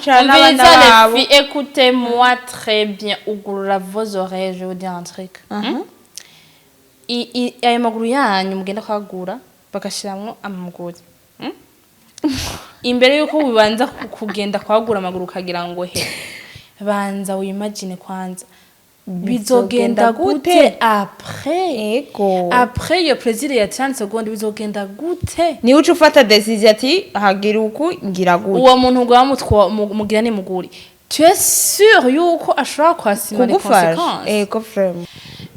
kwicara n'abana Umviriza les babo. filles, écoutez-moi très bien. Ugurura vos oreilles, je vais vous dire un truc. Ayo maguru yanyu mugenda kwagura bagashiramwo amaguru. Imbere yuko ubanza kugenda kwagura amaguru ukagira ngo he, banza wimagine kwanza bizogenda gute après. Après iyo plaisir ya 30 secondes, bizogenda gute? Niwe uca ufata décision ati hagira uku, ngira gutya. Uwo muntu ngo bamutwa mugira ni muguri, tu es sûr yuko ashobora kwasima les Kugufasha. conséquences? Ego, vraiment.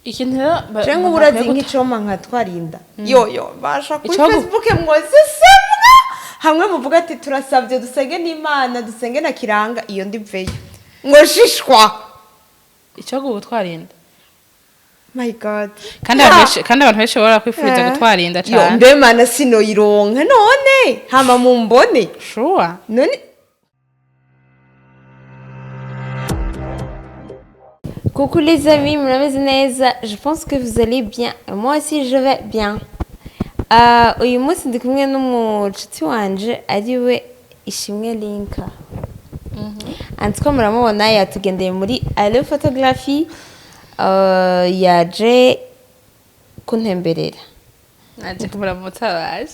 Ikintu rero Canke umuntu ubu urazi akwiye nk'icoma nkatwarinda yoyo basha kuri Facebook mwose semwa hamwe muvuga ati turasabye, dusenge n'Imana, dusenge na kiranga iyo ndiveyo ngo shishwa. Icyo gutwara inda. My God. Kandi abantu benshi bora kwifuriza gutwara inda Yo. cyane. Mbe mana, sinoyironka none hama mumbone. Sure. None. Coucou les amis, murabizi neza, je pense que vous allez bien. Moi aussi je vais bien. Uyu munsi ndi kumwe n'umucuti wanje ariwe Ishimwe Linka. Antwo muramubona yatugendeye muri Allo Photography, yaje kuntemberera. Naje kumuramutsa baje.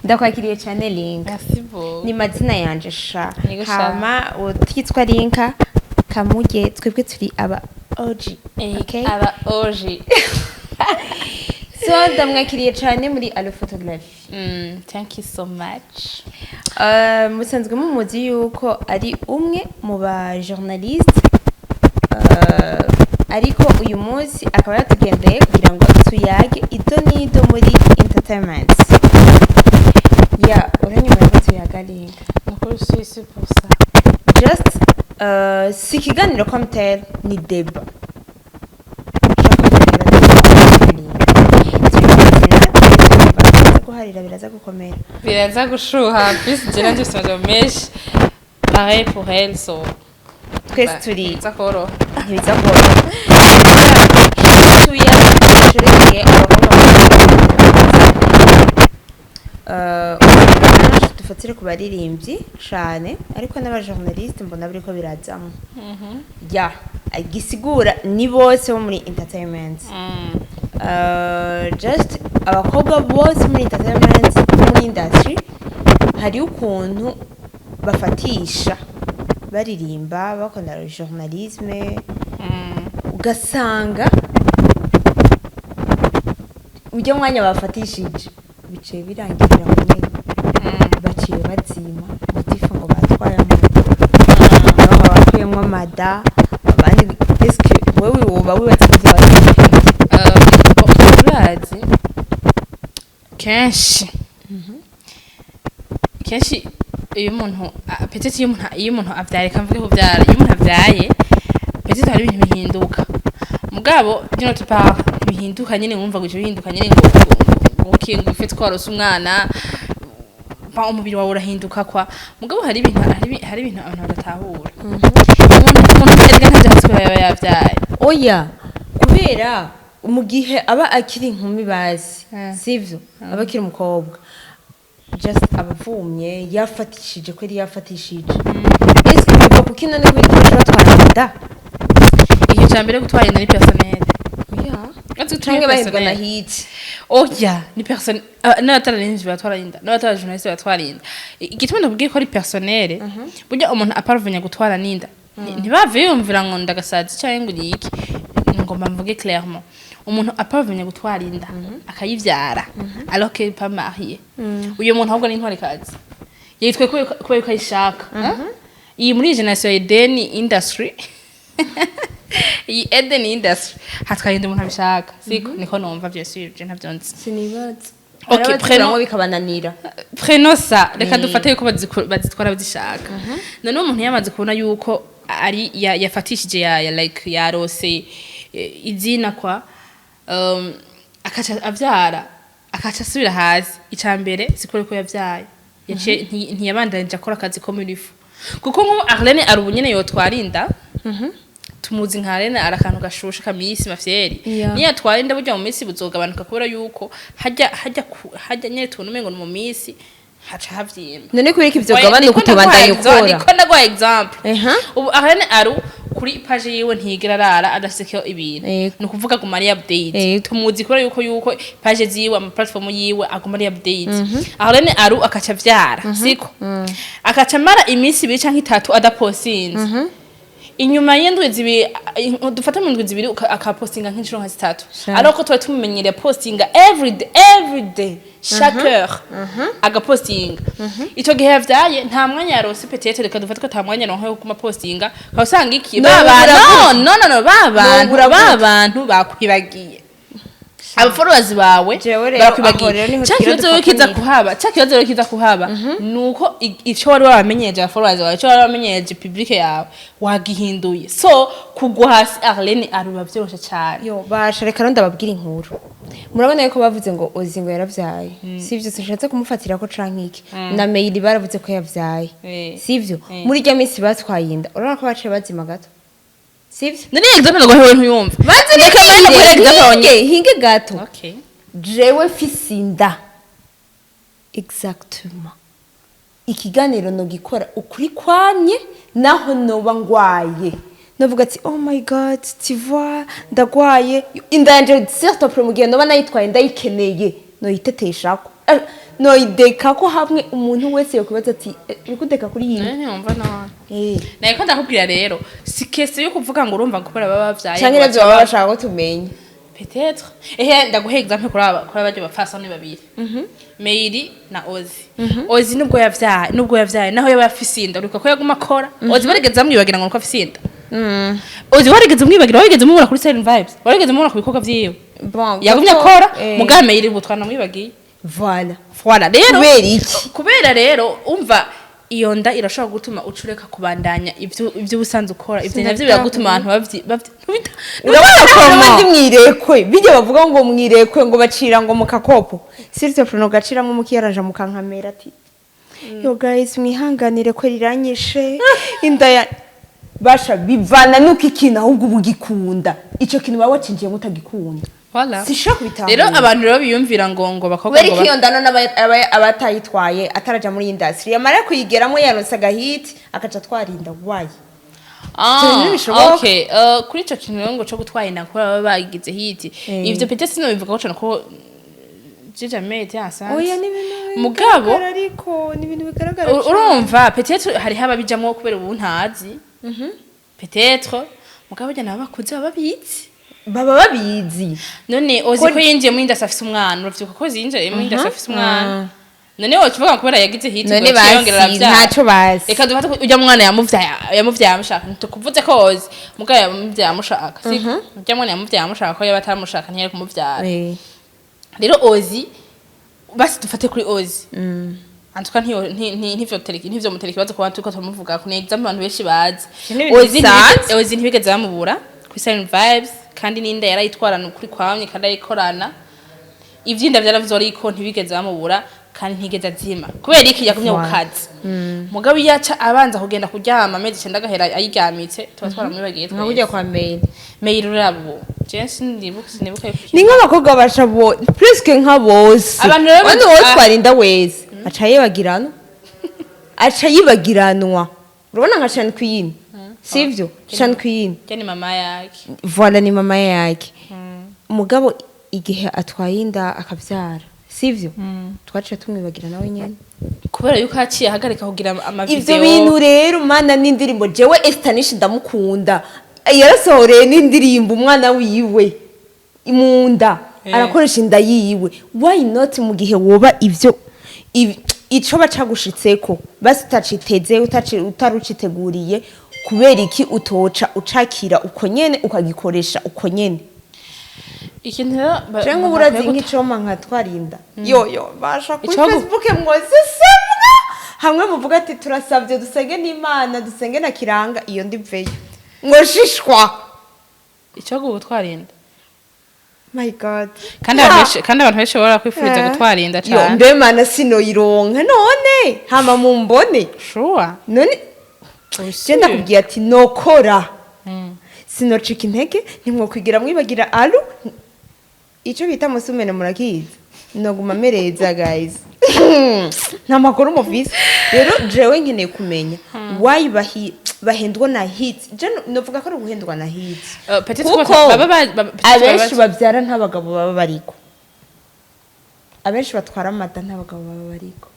Ndakwakiriye cyane, Linka. Merci beaucoup. Ni mazina yanje sha. Yego sha. Hama utitwa Linka Kamuge, twebwe turi aba OG. Okay? Aba OG. So ndamwakiriye cyane muri Allo Photography. Thank you so much. Musanzwe mumuzi yuko ari umwe mu ba journaliste, ariko uyu munsi akaba yatugendeye kugira ngo tuyage ido n'ido muri entertainment. Ya uranyuma ko tuyaga, Linka? Nukuri je suis ici pour ça. Just si ikiganiro comme tel, ni débat. Ushaka kugira débat, Linka. Turi mu mazina, biraza guharira, biraza gukomera. Biraza gushuha plus je nanje mfite amajambo menshi, pareil pour elle, so Twese turi biza koroha. Ntibiza koroha. Tuyaga cerekeye abakobwa, dufatire ku baririmbyi cane, ariko n'abajournaliste mbona biriko birazamwo. Ya gisigura ni bose bo muri entertainment. Just abakobwa bose muri entertainment, muri industry, hari ukuntu bafatisha baririmba, bakora journalisme, ugasanga ujya mwanya bafatishije bicaye birangirira aho nyene, baciye bazima motif ngo batwaye amada, bakuyemwo amada abandi. Eske wewe woba wibaza ko vyoba Urazi kenshi kenshi iyo umuntu peut-être iyo umuntu avyaye, reka mvuge kuvyara, iyo umuntu avyaye peut-être hari ibintu bihinduka, mugabo d'une autre part ntibihinduka nyene, wumva ngo bihinduka nyene ngo okay, ngo ife twarose umwana ba umubiri wawe urahinduka kwa. Mugabo hari ibintu abantu badatahura. Umuntu erega ntavyatsi ko yaba yavyaye. Oya, kubera mu gihe aba akiri inkumi bazi, sivyo, aba akiri umukobwa, just abavumye yafatishije ko yari yafatishije. Ese biva kuki none? Kubera iki baca batwara amada? Ikintu ca mbere, gutwara inda ni personnel. Oya. Urazi gutwara Canke bahembwa na personnel. hit. Oya, ni personne, n'abatararinzi batwara inda, n'abatara journaliste batwara inda. Igituma ndakubwiye ko ari personnel, burya umuntu aparvenya gutwara n'inda, ntibave yumvira ngo ndagasazi cyangwa ngo ni iki. Ngomba mvuge clairement: umuntu aparvenya gutwara inda akayivyara alors que pas marié, uyo muntu ahubwo ni intwarikazi, yitwe kubera ko ayishaka, hein? Iyi muri generation ya Eden industry, iyi Eden industry hatwaye inda umuntu abishaka, siko niko numva, bien sûr je ntavyo nzi. Sinibaza. Okay, prénom bikabananira. Prenons ça, reka dufate yuko bazitwara bazishaka. None umuntu yamaze kubona yuko ari yafatishije ya like yarose izina kwa, akaca avyara, akaca asubira hasi. Ica mbere sikore ko yavyaye, yaciye ntiyabandanije akora akazi ko muri fu, kuko nko Arlene ari ubu nyene yotwara inda, tumuzi nka Arlene, ari akantu gashushe kamisi mafyeri. Niyo atwara inda, burya mu minsi buzogabanuka, kubera yuko hajya hajya nyene tubona umengo ni mu minsi Haca havyimba. None kubera ko ivyo Oya, gabanuka, niko utabandanya ndaguha ukora? Niko ndaguha example. Ubu Arene Aru kuri page yiwe ntigera arara adaseko ibintu. Ni ukuvuga aguma ari update. Tumuzi kubera yuko page ziwe, ama platform yiwe aguma ari update. Arene Aru akaca avyara, siko? Akaca amara iminsi 2 canke 3 adapostinze. Inyuma y'indwi 2, dufata mu ndwi 2, akapostinga nk'inshuro nka 3. Ariko tuba tumumenyereye postinga every day, every day, chaque heure agapostinga. Ico gihe yavyaye nta mwanya yarose, peut-être reka dufate ko nta mwanya yaronka yo kuguma postinga, ukaba usanga iki No, ba bantu, uravuga. no, no, no, ba bantu, uravuga. ba bantu bakwibagiye, aba followers bawe Jewe rero, aho barakwibagiye. rero niho Ca tugira kibazo rero kiza dufatanire. kuhaba, ca kibazo rero kiza kuhaba nuko ico wari wabamenyereje aba followers bawe, ico wari wabamenyereje public yawe, wagihinduye. So kugwa hasi Arlene aruba vyoroshe cane. Yo basha, reka rero ndababwira inkuru. Murabona yuko bavuze ngo Ozi ngo yaravyaye, sivyo? Sinshatse kumufatira ko canke iki, na Meili baravuze ko yavyaye, sivyo? Muri rya minsi batwaye inda, urabona ko baciye bazima gato, sivyo? None example ngo hewe ntuyumva? Banze. Reka mbe ndaguhe example. Hinge hinge gato. Okay. Jewe mfise inda, exactement ikiganiro nogikora ukuri kwamye, naho noba ngwaye novuga ati: "Oh my God, tu vois, ndagwaye." Inda yanje, s'il te plaît, mu gihe noba nayitwaye ndayikeneye, noyiteteshako. Noyideka ko hamwe umuntu wese yokwibaza ati: "Eh, uriko udeka kuri iyi?" None ntiyumva none? Eh. Nariko ndakubwira rero, si question yo kuvuga ngo urumva ngo kubera baba bavyaye Canke ngo navyo baba bashaka ko tumenya. Peut-être. Ehe, ndaguha example kuri aba bapfasoni babiri, Meiri na Ozi. Ozi nubwo yavyaye, naho yaba afise inda, uriko ko yaguma akora. Ozi barigeze bamwibagira ngo nuko afise inda? Ozi warigeze umwibagira? Warigeze umubura kuri Silent Vibes? Warigeze umubura ku bikorwa vyiwe? Bon, Yagumye gato, akora. Muga Meiri ubu twanamwibagiye. Voilà. Voilà rero. Kubera iki? Kubera rero umva, iyo nda irashobora gutuma ucureka kubandanya ivyo ubusanzwe ukora. Ivyo navyo biragutuma abantu bavyi Urabona ko ntubita. ndi mwirekwe, bijya bavuga ngo mwirekwe, ngo bacira ngo mu kakopo, s'il te plaît, no gaciramo mukiyaranja mukankamera ati: "Yo guys, mwihanganire ko riranyishe inda ya basha." Bivana nuko ikintu ahubwo uba ugikunda, ico kintu baba wacinjiyemo utagikunda. Voilà. Sinshobora kubitahura. Rero abantu rero biyumvira ngo bakobwa Kubera ngo ko iyo ndano abatayitwaye ataraja muri industry, yamara kuyigeramo yaronse agahiti, akaca atwarinda wayi. Ah, Ntibishoboka. okay. Kuri ico kintu rero ngo co gutwara inda kubera baba bagize hit, ivyo peut-être sinobivuga ko cane ko j'ai jamais été enceinte. Oya, ni ibintu Mugabo bigaragara, ariko ni ibintu bigaragara cane. Urumva, peut-être hariho ababijamwo kubera ubu ntazi, peut-être, mugabo burya nabo bakuze baba babizi. Baba babizi. None ozi ko yinjiye muri industry afise umwana, uravyibuka ko yinjiye muri industry afise umwana? None woca uvuga ngo kubera yagize hit None ngo yaciye yongera basi aravyara? Ntaco bazi. Reka dufate ko ujya mwana yamuvyaye amushaka. Ntitukuvuze ko ozi, mugabo yamuvyaye amushaka, siko? Ujya mwana yamuvyaye amushaka, ko yaba ataramushaka ntiyari kumuvyara. Rero Ozi, basi dufate kuri Ozi, antuka ntivyo mutera ikibazo kuba turiko turamuvuga ku ni example abantu benshi bazi. Ivyo ni ibintu Ozi bisanzwe. Ozi ntibigeze bamubura kuri Silent Vibes, kandi n'inda yarayitwarana ukuri kwamye kandi ayikorana. Ivyinda vyaravuzwe, ariko ntibigeze bamubura kandi ntigeze azima. Kubera iki? Yagumye ku kazi. Mugabo iyo aca abanza kugenda kuryama, amezi 9 agahera ayiryamitse, tuba twaramwibagiye Nka burya kwa Mail. Mail urabo ubu je sinibuka yuko Ni nk'abakobwa basha bo presque nka bose. Abantu rero Wandi wowe twarinda wese aca yibagiranwa, aca yibagiranwa. Urabona nka Shan Queen, sivyo? Shan Queen. Rya ni mama yake. Voilà, ni mama yake. Mugabo igihe atwaye inda akabyara, sivyo, twaciye tumwibagira nawe nyene. Kubera yuko yaciye ahagarika kugira amavideo. Ivyo bintu rero, mana, n'indirimbo, jewe Estanish ndamukunda, yarasohoreye n'indirimbo umwana wiwe mu nda. Arakoresha inda yiwe, why not? Mu gihe woba ivyo ico bacagushitseko basi utaciteze, utaruciteguriye, kubera iki utoca ucakira uko nyene, ukagikoresha uko nyene? Ikintu rero Canke umuntu uburazi akwiye nk'icoma nkatwarinda yo basha kuri Facebook mwoze semwa hamwe muvuga ati: "Turasabye, dusenge n'Imana, dusenge na kiranga iyo ndiveyo ngo shishwa." Ico gutwara inda. My God. Kandi abantu benshi baba kwifuriza gutwara inda Yo, cane. Mbe mana, sinoyironka none hama mumbone? Sure. None je ndakubwiye ati nokora, sinocika intege, ntimwokwigira mwibagira alu ico bita musumene, murakizi, noguma mereza guys. Nta makuru mufise. Rero jewe nkeneye kumenya why bahendwa na hits. Je novuga ko ari uguhendwa na hits. Peut-être Kuko ko baba peut-être abenshi babyara nta bagabo baba bariko, abenshi batwara amata nta bagabo baba bariko,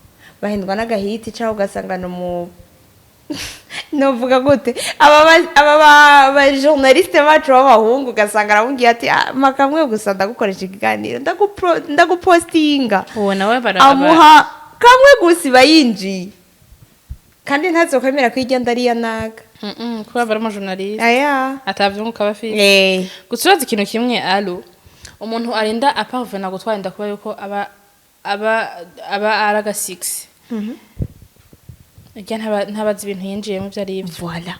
bahendwa n'agahiti, cyangwa ugasanga no mu novuga gute, aba ba journaliste bacu b'abahungu, ugasanga aramubwiye ati: "Ah, mpa kamwe gusa ndagukoresha ikiganiro, ndagupostinga." Uwo nawe Amuha kamwe gusa, iba yinjiye, kandi ntazokwemera ko igenda ariya naga. Kuba bari umu journaliste aya atavyunguka aba afise. Gusa urazi ikintu kimwe, alo umuntu arinda aparvena gutwara inda kuba yuko aba ari aga 6 irya ntabazi ibintu yinjiyemo ivyo ari ivyo. Voilà.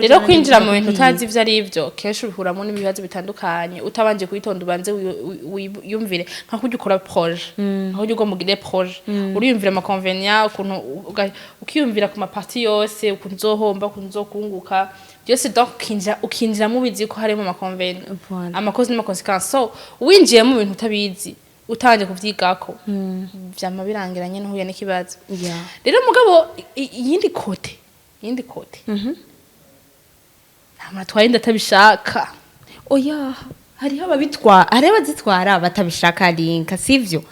Rero kwinjira mu bintu utazi ivyo ari ivyo, kenshi ubihuramo n'ibibazo bitandukanye utabanje kwitonda, ubanze wiyumvire nka kurya ukora projet, nka kurya ugomba ugire projet, uriyumvira ama inconvénients, ukuntu ukiyumvira ku ma parties yose, ukuntu uzohomba, ukuntu uzokunguka, byose. Donc ukinjira mubizi ko harimo ama inconvénients, Voilà. ama causes n'ama conséquences. So winjiye mu bintu utabizi, utabanje kuvyigako, vyama birangira nyene uhuye n'ikibazo. Rero mugabo iyindi côté, nta muntu atwaye inda atabishaka. Oya, hariho ababitwara, hariho abazitwara batabishaka, linka sivyo,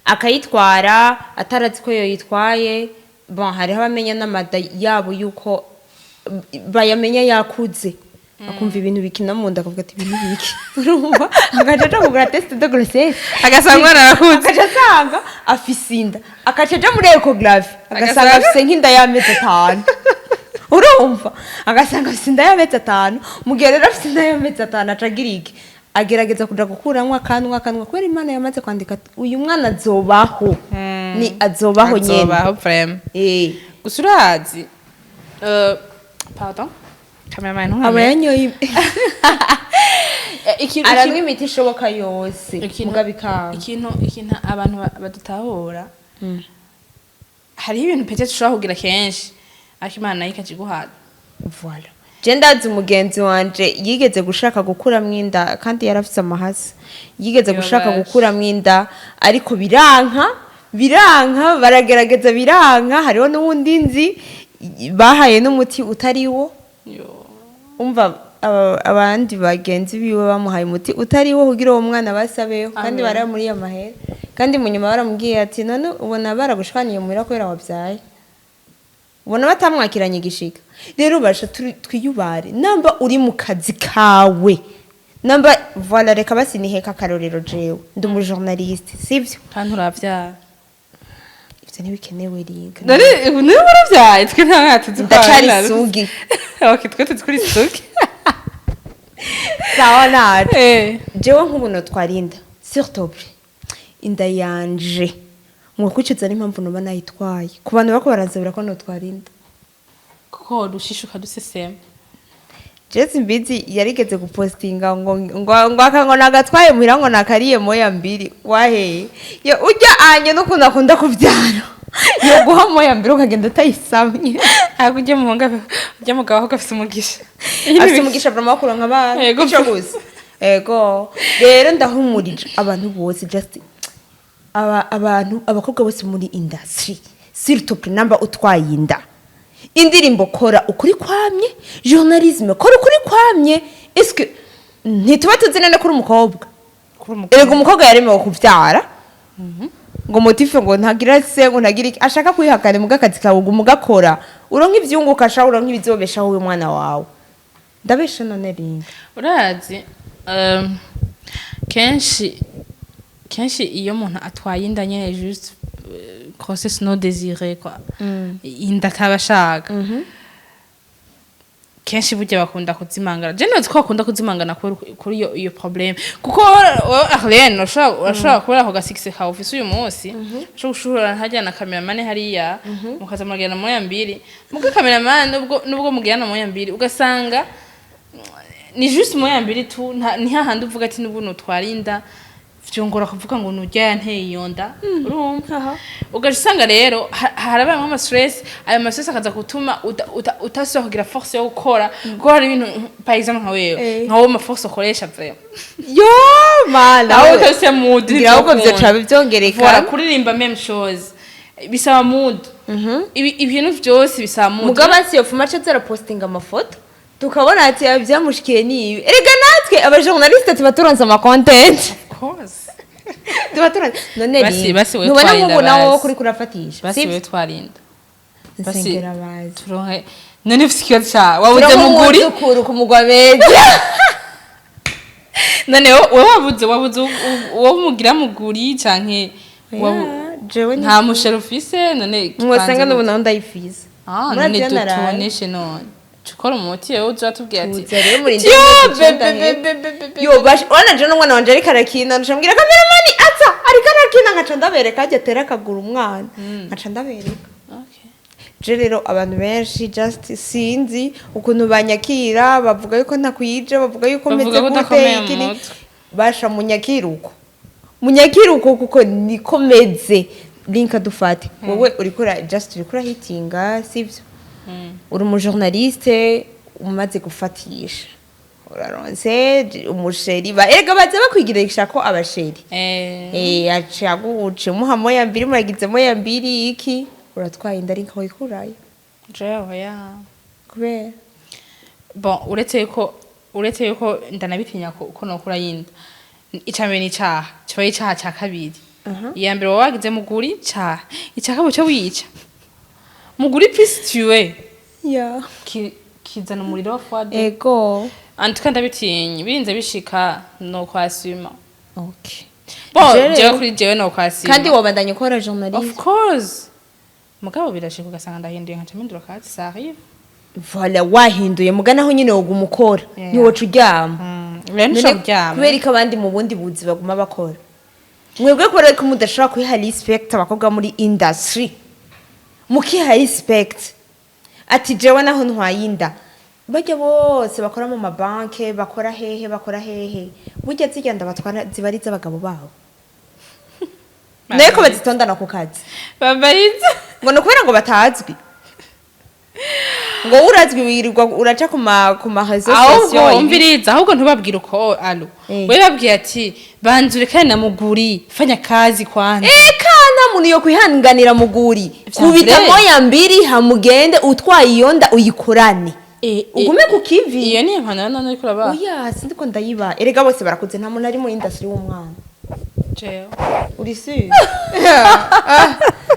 akayitwara atarazi ko yoyitwaye. Bon, hariho abamenya n'amada yabo yuko bayamenya yakuze, akumva ibintu bikina mu nda, akavuga ati: "Ibintu biki?" Urumva, agaca aja kugura test de grossesse, agasanga umwana arakuze. Agaca asanga afise inda, agaca aja muri échographie, agasanga Agasanga- afise nk'inda y'amezi 5. Urumva, agasanga afise inda y'amezi 5. Mu gihe rero afise inda y'amezi 5, aca agira iki? Agerageza kuja gukuramwo akanwa, kubera Imana yamaze kwandika ati uyu mwana azobaho, ni azobaho nyene. Azobaho vraiment. Gusa urazi, pardon cameraman, aba ntuhamye. yanyoye, ikintu aranywa imiti ishoboka yose, mugabo ikanga. Ikintu abantu badutahura, hariho ibintu peut-être ushobora kugira kenshi, ariko Imana nayo ikakiguhana. Voilà. Je ndazi umugenzi wanje yigeze gushaka gukuramwo inda, kandi yarafise amahasi. Yigeze gushaka Yobaje. gukuramwo inda, ariko biranka, biranka, baragerageza biranka. Hariho n'uwundi nzi bahaye n'umuti utari wo. Yo. Umva, abandi bagenzi biwe bamuhaye umuti utari wo kugira uwo mwana basabeho, kandi Amen. baramuriye amahera, kandi mu nyuma baramubwiye ati: "None ubona baragushwaniye muhira kubera wabyaye?" Ubona batamwakiranye igishika. Rero basha twiyubare, namba uri mu kazi kawe, namba voilà, reka basi niheka akarorero. Jewe ndi umu journaliste, sivyo? Kandi uravyara. Ivyo ntibikenewe, ringa. None ubu niba urabyaye, twe nta mwana tuzi ko Ndacari wabyara. isugi. Okay, twe tuzi kuri isugi. Sawa nacu. Jewe nk'ubu notwara inda, s'il te plaît, inda yanje ngo kwicuza n'impamvu noba nayitwaye. Ku bantu bako baransabira ko notwara inda, kuko rushishuka dusesema. Jesse Mbizi yarigeze gupostinga ngo aka ngo nagatwaye muhira, ngo nakariye moya mbiri waheye. Yo ujya anye n'ukuntu akunda kubyara, yo guha moya mbiri ukagenda utayisamye. Ntabwo ujya muhunga, ujya mugabo ahubwo afise umugisha. Afite umugisha vraiment wo kuronka abana. Yego. Ico gusa, ego. Rero ndahumurije abantu bose, just abantu, abakobwa bose muri industry, surtout namba utwaye inda, indirimbo kora ukuri kwamye, journalisme kora ukuri kwamye. Eske ntituba tuzi nene kuri umukobwa? Kuri umukobwa. Erega umukobwa yaremewe kubyara, ngo motif ngo ntagira se, ngo ntagira iki, ashaka kwihakana muga akazi kawe uguma ugakora, uronka ivyunguka sha, uronka ibizobeshaho uyu mwana wawe. Ndabesha none, ringa? Urazi, kenshi kenshi iyo umuntu atwaye inda nyene, juste grossesse non désirée quoi, inda ataba ashaka, kenshi burya bakunda kuzimangana. Je ndazi ko bakunda kuzimangana kuri iyo problème, kuko wowe Arlene urashobora kubera ako gasikisi kawe ufise uyu munsi, ushobora gushobora hajya na cameraman hariya, mukaza muragenda moya mbiri, muga cameraman nubwo mugirana moya mbiri, ugasanga ni juste moya mbiri tu, ni hahandi uvuga ati nubu nutwara inda vyongora kuvuga ngo nurya yanteye iyo nda. Urumva, ugaca usanga rero harabayemo ama stress. Ayo ma stress akaza gutuma utasubira kugira force yo gukora, kuko hari ibintu, par exemple nka wewe, nka wowe ma force ukoresha vraiment, yo mana, aho utase mood. Ngira ahubwo ntivyokunda. vyoca byongerekana. Voilà, kuririmba même chose. Bisaba mood. Ibintu vyose bisaba mood. Mugabo asi yofuma aca aza arapostinga amafoto, tukabona ati "Ah, byamushikiye ni ibi." Erega natwe abajournaliste tuba turonse ama content. Of course. Tuba turonse none. Basi- Rero basi we ntubona twarinda nk'ubu nawe basi. kuri kurafatisha. Basi sivyo? we twarinda. Basi Nsengera bazi. Turonke none ufite ikibazo ca wabuze Turonke muguri. umwuzukuru ku mugwa meza. None wowe wabuze uwo mugira muguri canke Jewe nta mushero ufise none? Mwasanga n'ubu nawe ndayifiza. Ah, Murazi none iyo naraye. dutoneshe none cukora umuti yewe uzatubwira ati Tuza rero muri "Tiyo, ndende bebe, bebe, bebe, bebe." Yo bash, wana je n'umwana wanje ariko arakina, ndashambwira cameraman aza ariko arakina, nkaca ndabereka ajya atera akaguru umwana, nkaca ndabereka. Okay. Je rero abantu benshi just sinzi ukuntu banyakira, bavuga yuko ntakwije, bavuga yuko Bavuga meze ko gute. udakomeye mu Iki ni mutwe. Basha munyakira uko, munyakira uko kuko niko meze. Linka dufate wowe uriko just uriko urahitinga, sivyo? Uri umujournaliste umaze gufatisha, uraronse umuchéri ba erega baza bakwigirisha ko abachéri. Aciye aguce muha moya mbiri, muragize moya mbiri iki, uratwaye inda, ariko wikurayo? Jewe ya. Kubera? Bon, uretse yuko ndanabitinya ko nokura yinda. Icambere ni icaha, kiba icaha ca kabiri. Iya mbere wowe wagize muguri caha, ica kabiri cyo wica muguri plus tuer. Kizana umuriro wa froide. En tout cas ndabitinya, birinze bishika no kwasuma. Bon, Je jewe rero- kuri jewe no kwasuma. Kandi wabandanya ukora journaliste? Of course. Mugabo birashika ugasanga ndahinduye, nkaca mpindura kazi, ça arrive. Voilà, wahinduye mugana aho nyine woguma ukora. Ntiwoca uryama. Rero ntushobora kuryama. Kubera ko abandi mu bundi buzi baguma bakora, mwebwe kubera ko mudashobora kwiha respect, abakobwa muri industry mukiha respect ati jewe naho ntwaye inda, bajya bose bakora mu mabanke, bakora hehe, bakora hehe, burya zirya nda batwara ziba ari iz'abagabo babo, nayo ko bazitondana ku kazi. Babariza. Ngo ni ukubera ngo batazwi, ngo urazwi wirirwa uraca ku ma réseaux Ahubwo sociaux. umviriza, ahubwo ntubabwire uko alo. We babwiye ati banzure kandi na muguri, fanya kazi kwanza. Eka nta muntu yo kwihanganira muguri. Vya Kubita vrai. moya mbiri hamugende utwaye iyo nda uyikorane, ugume ku kivi. Iyo ni impanuro none uriko urabaha? Oya, sindiko ndayiba. Erega bose barakuze, nta muntu ari mu industry w'umwana. Jewe. Uri sûr?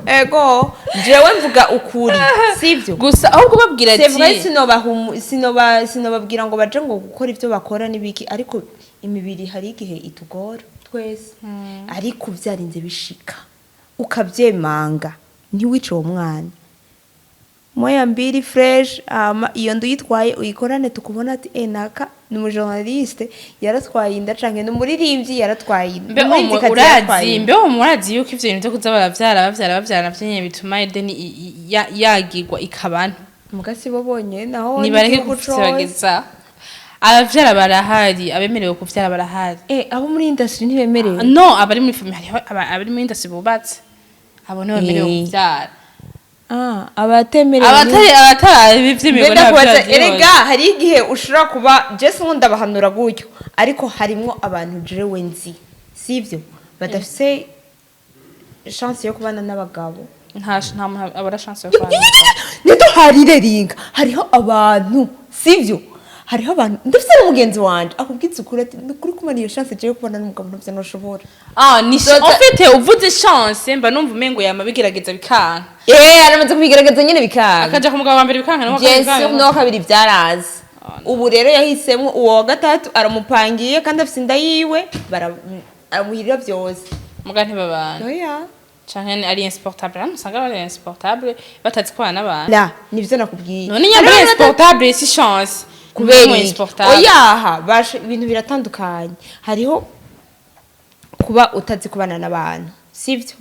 Ego, jewe mvuga ukuri, sivyo? Gusa ahubwo babwira C'est vrai. ati Sinobabwira ngo baje ngo gukora ibyo bakora n'ibiki, ariko imibiri hari igihe itugora twese, ariko byarinze bishika ukabyemanga, ntiwice uwo mwana, moya mbiri fresh, ama iyo nda uyitwaye uyikorane, tukubona ati naka ni umujournaliste yaratwaye inda, canke ni umuririmbyi yaratwaye inda, Mbe umuririmvyikazi yaratwaye urazi inda. mbe murazi yuko ivyo bintu vyo kuza baravyara, bavyara, bavyara navyo nyene bituma Edeni yagirwa ikaba nto. Muga si bo bonyene, naho Nibareke n'igihugu cose. kuvyibageza, abavyara barahari, abemerewe kuvyara barahari. Abo muri industry ntibemerewe? No, abari muri famille, hariho abari muri industry bubatse, abo ntibemerewe kuvyara. Ah, abatemerewe. Abatari ivyemerwa. Mbega kubaza, erega hari igihe ushobora kuba jesi nkunda bahanura gutyo, ariko harimwo abantu jewe nzi, sivyo, badafise chance yo kubana n'abagabo. Nta muntu abura chance yo kubana. Ntiduharire ringa, hariho abantu, sivyo, hariho abantu, ndafise n'umugenzi wanje akubwiza ukuri ati ni ukuri kumana iyo chance jewe kubana n'umugabo ntavyo ntoshobora. Ah, ni en fait uvuze chance mba numva umengo yama bigerageza bikanka. Aramaze kubigerageza nyene bikanga. Akaja ku mugabo wa mbere bikanka, n'uwa kabiri Bien sûr. bikanka. N'uwa kabiri byarazi. Ubu rero yahisemo uwo wa gatatu, aramupangiye kandi afise inda yiwe, aramuhirira byose. Muga ntibabana. Oya. Canke ari insupportable, hano usanga bari insupportable, batazi kubana n'abantu. La nivyo nakubwiye. None nyambara Hariho insupportable si chance. Kubera Ni iki? insupportable. Oyaha basha, ibintu biratandukanye. Hariho kuba utazi kubana n'abantu, sivyo?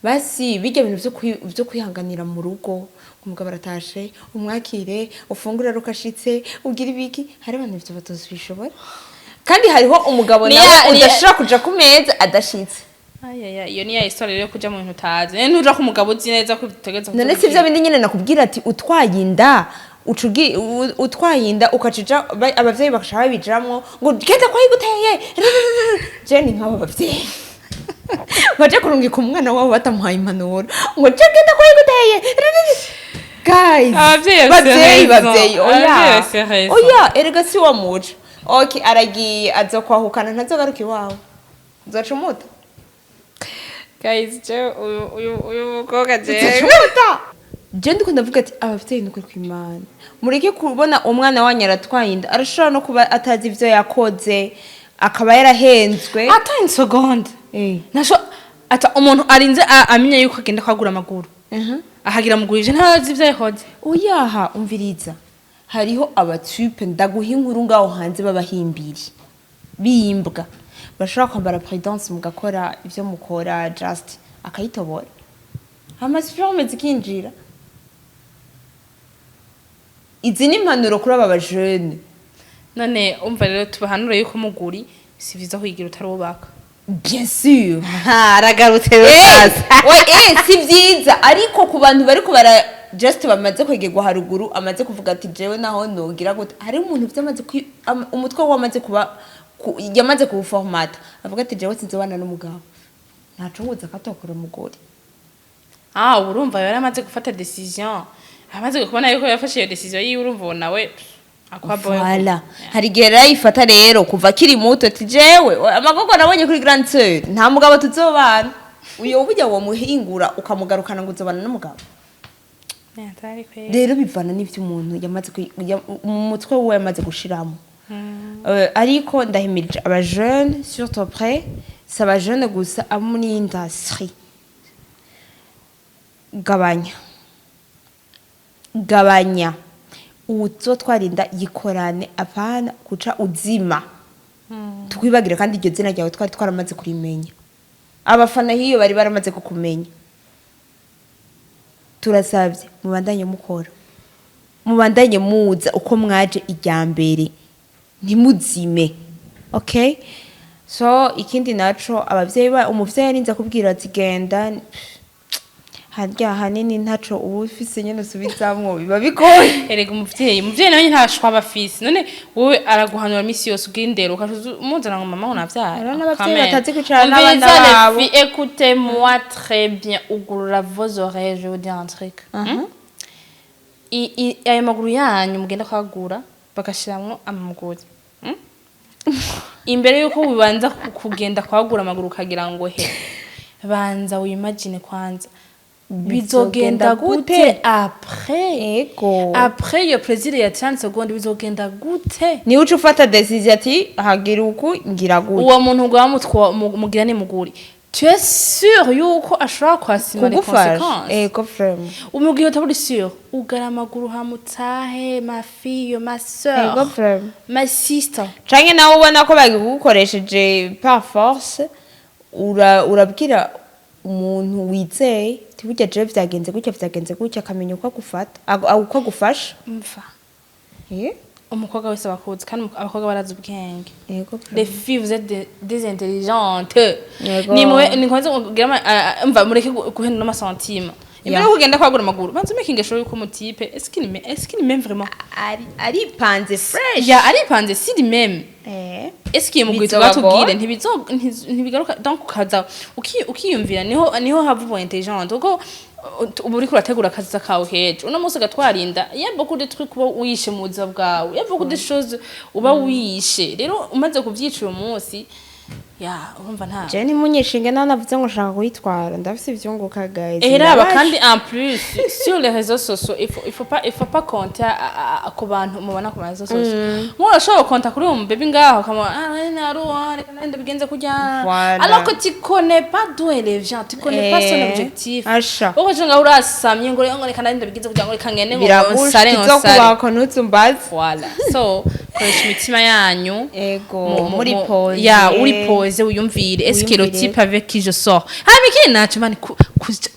Basi bijya bintu vyo kwihanganira mu rugo, umugabo aratashe umwakire, ufungure arukashitse, ugira ibiki, hari abantu ivyo batozibishobora, kandi hariho umugabo nawe udashobora kuja ku meza adashitse. Ayaya, iyo ni ya histoire rero yo kuja mu bintu utazi. None ntuja ku mugabo uzi neza ko utegereza. None si bya bindi nyine nakubwira ati utwaye inda utwaye inda ukacija abavyeyi bakaca babijamwo ngo genda kwayiguteye. Je ni nk'abo bavyeyi. Baje kurungika umwana wabo batamuhaye impanuro ngo je genda ko yiguteye. Guys, Abavyeyi bafise bavyeyi, raison. Bavyeyi, oya. Abavyeyi bafise raison. Oya, erega si wa muco. Okay, aragiye, azokwahukana, ntazogaruka iwawe, uzoca umuta. Guys, je uyu mukobwa Uzoca je umuta. Je ndiko ndavuga ati abavyeyi, nukuri kw'Imana, mureke kubona umwana wanyu aratwaye inda. Arashobora no kuba atazi ivyo yakoze, akaba yarahenzwe. Ata une seconde. Nasho ata umuntu arinze amenya yuko agenda kwagura amaguru, ahagira mugurije, ntazi ivyo yakoze. Oyaha, umviriza, hariho aba types, ndaguha inkuru, ngaho hanze b'abahimbiri bimbwa bashobora kwambara prudence, mugakora ivyo mukora, just akayitobora, ama sperme zikinjira. Izi ni impanuro kuri aba bajene. None umva rero, tubahanure yuko muguri si vyiza kwigira utarubaka. Bien sûr. Aragarutse. We, si vyiza, ariko ku bantu bariko bara just bamaze kwegerwa haruguru, amaze kuvuga ati jewe naho nogira gute, hari umuntu vyamaze umutwe we wamaze kuba yamaze kuwuformata, avuga ati jewe sinzobana n'umugabo, ntaco nguza akatokora umugore. Ah, urumva yari amaze gufata décision, amaze kubona yuko yafashe iyo décision yiwe, urumva uwo nawe akwa boy. Voilà. Hari igihe rero ayifata rero kuva akiri muto, ati jewe amagogo nabonye kuri grande sœur, nta mugabo tuzobana. Uyo burya womuhingura ukamugarukana ngo uzobana n'umugabo? Rero bivana n'ivyo umuntu yamaze mu mutwe wiwe yamaze gushiramo. Ariko ndahimirije aba jeunes, surtout près si aba jeunes gusa, abo muri industrie, gabanya, gabanya. Uzotwarinda yikorane, apana kuca uzima twibagire. Kandi iryo zina ryawe twari twaramaze kurimenya, abafana hiyo bari baramaze kukumenya. Turasabye mubandanye mukora, mubandanye muza uko mwaje irya mbere, ntimuzime. Okay, so ikindi naco, abavyeyi ba umuvyeyi arinze akubwira ati genda harya, hanini ntaco uba ufise nyene usubizamwo, biba bigoye. Erega umuvyeyi nawe ntashwa aba afise. None wowe araguhanura misi yose ugira indero, ukaca umuzana ngo mama ngo navyara. Hariho n'abavyeyi batazi kwicarana n'abana babo. Écoutez-moi très bien, ugurura vos oreilles, je vais vous dire un truc. Ayo maguru yanyu mugenda kwagura bagashiramwo amaguru, Imbere yuko ubanza kugenda kwagura amaguru ukagira ngo he, banza wimagine kwanza bizogenda gute après. Après iyo plaisir ya 30 secondes, bizogenda gute? Niwe uca ufata décision ati hagira uku, ngira gutya. Uwo muntu ngo bamutwa mugira ni muguri, tu es sûr yuko ashobora kwasima les Kugufasha. conséquences? Ego vraiment. Umugihe utaburi sûr, ugara amaguru hamutahe, ma fille, ma sœur, Ego vraiment. ma sister. Canke nawe ubona ko bagigukoresheje par force, urabwira umuntu wizeye ati burya jewe vyagenze gutya, vyagenze gutya, akamenya uko agufata, uko agufasha. Mva. Eh? Umukobwa wese abakuzi, kandi abakobwa barazi ubwenge. Ego. Les filles, vous êtes des intelligentes. Yego. Ni mwe ni kwanza kugira mva mureke guhenda n'ama sentiments imbere yo kugenda kwagura amaguru. Banza making sure yuko umu type, est-ce qu'il m'aime vraiment? Ari aripanze fresh. Ya, aripanze, s'il m'aime, est-ce qu'il mugwi Bizobagora? Tugatubwire ntibigaruka. Donc ukaza ukiyumvira, niho hava ubu intelligente, kuko uba uriko urategura akazi kawe kejo. Uno munsi ugatwarinda, il y a beaucoup de trucs uba wishe mu buzima bwawe, il y a beaucoup de choses uba wishe. Rero umaze kuvyica uyu munsi, ya, urumva nta Jewe ntimunyishinge naho navuze ngo nshaka kuyitwara, ndafise ivyunguka, guys. Eraba. Ndabaje. Kandi en plus, sur les réseaux sociaux, il faut pas compter ku bantu mubona ku réseaux sociaux. Nk'ubu urashobora gukonta kuri uwo mubebe ngaho ukamuha ah naruha, reka nande bigenze kurya, Voilà. alors que tu connais pas d'où elle vient, tu connais pas son objectif. Asha. Wowe ukaca ngaho urasamye ngo reka nande bigenze kurya, ngo reka ngende ngo nsare, ngo nsare. Biragusha ntuzumbaze. Voilà, so koresha imitima yanyu. Ego. Muri Muri pose. Ya, uri pose, wiyumvire: est-ce que le Wiyumvire. type avec qui je sors. Hama ikindi naco, mani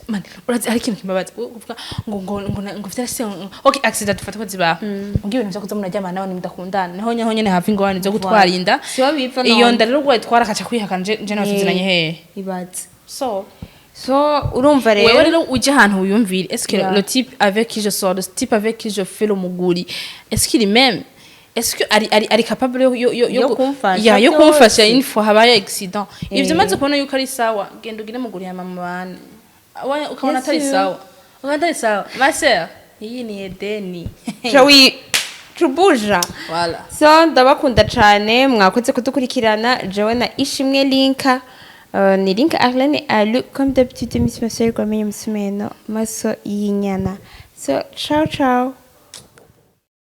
mani urazi hari ikintu kimbabaza, uvuga ngo vyarase okay, accident dufate ko zibaho, ngo ibintu vyo kuza muraryamana n'abantu mudakundana, niho nyaho nyene hava ingorane zo gutwara inda. Siho bipfa none. Iyo nda rero wayitwara akaca kwihakana, je nawe tuziranye hehe? Ibaze. So So urumva rero wewe rero uje ahantu wiyumvire: est-ce que Yeah. le type avec qui je sors, le type avec qui je fais le muguri, est-ce qu'il m'aime? Est-ce que ari capable yo Yo kumfasha ya yo kumfasha byose. une fois habaye accident? Ivyo maze kubona yuko ari sawa, genda ugire muguriye mama bane. Ukabona Yes, atari you. sawa, ukabona atari sawa, ma sœur, iyi ni edeni. Cawi cubuja. Voilà. So ndabakunda cane, mwakoze kudukurikirana. Jewe na Ishimwe Linka. Ni Linka Arlene Alu, comme d'habitude, Miss Masol Gwamenye Musumeno Maso Yinyana. So ciao ciao.